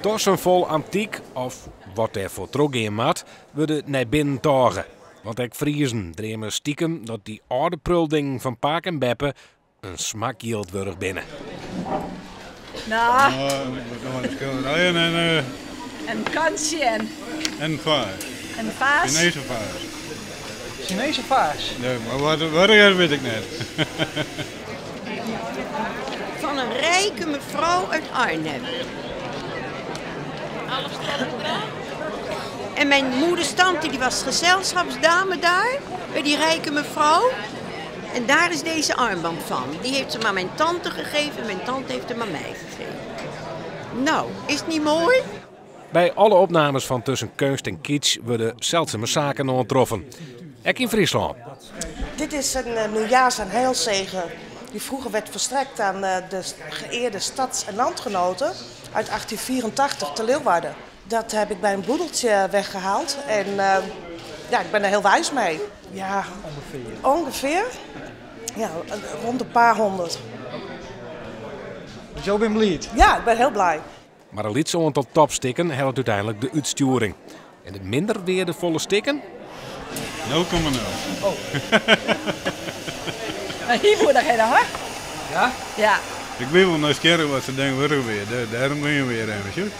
Tassen fol antyk, of wat dêrfoar trochgean moat, wurde nei binnen tôge. Want ek Friezen dreame stikem dat dy âlde pruldingen fan pake en beppe in smak jild wurdich binne. Nou, Nog een schilderijen en, een kantsje en en een vaas. een vaas. Chinese vaas. Chinese vaas. Nee, maar wat het wurdich is, weet ik net. Van een rijke mevrouw uit Arnhem. En mijn moeders tante die was gezelschapsdame daar, bij die rijke mevrouw. En daar is deze armband van. Die heeft ze maar mijn tante gegeven en mijn tante heeft hem aan mij gegeven. Nou, is het niet mooi? By alle opnames fan Tussen Keunst en Kitsch wurde seldsume saken oantroffen. Ek yn Fryslân. Dit is een nieuwjaars- en heilzegen die vroeger werd verstrekt aan de geëerde stads- en landgenoten uit 1884 te Leeuwarden. Dat heb ik bij een boedeltje weggehaald en ja, ik ben er heel wijs mee. Ja, Ongeveer. ongeveer. Ja, rond de paar honderd. Dus jo binne bliid? Ja, ik ben heel blij. Mar in lyts oantal topstikken hellet úteinlik de útstjoering. En de minder weardefolle stikken? 0,0. Oh. Hier moet nog heen, hoor. Ja? Ja. Ik ben wel nieuwsgierig wat ze denken worden weer. Daarom ben je weer even.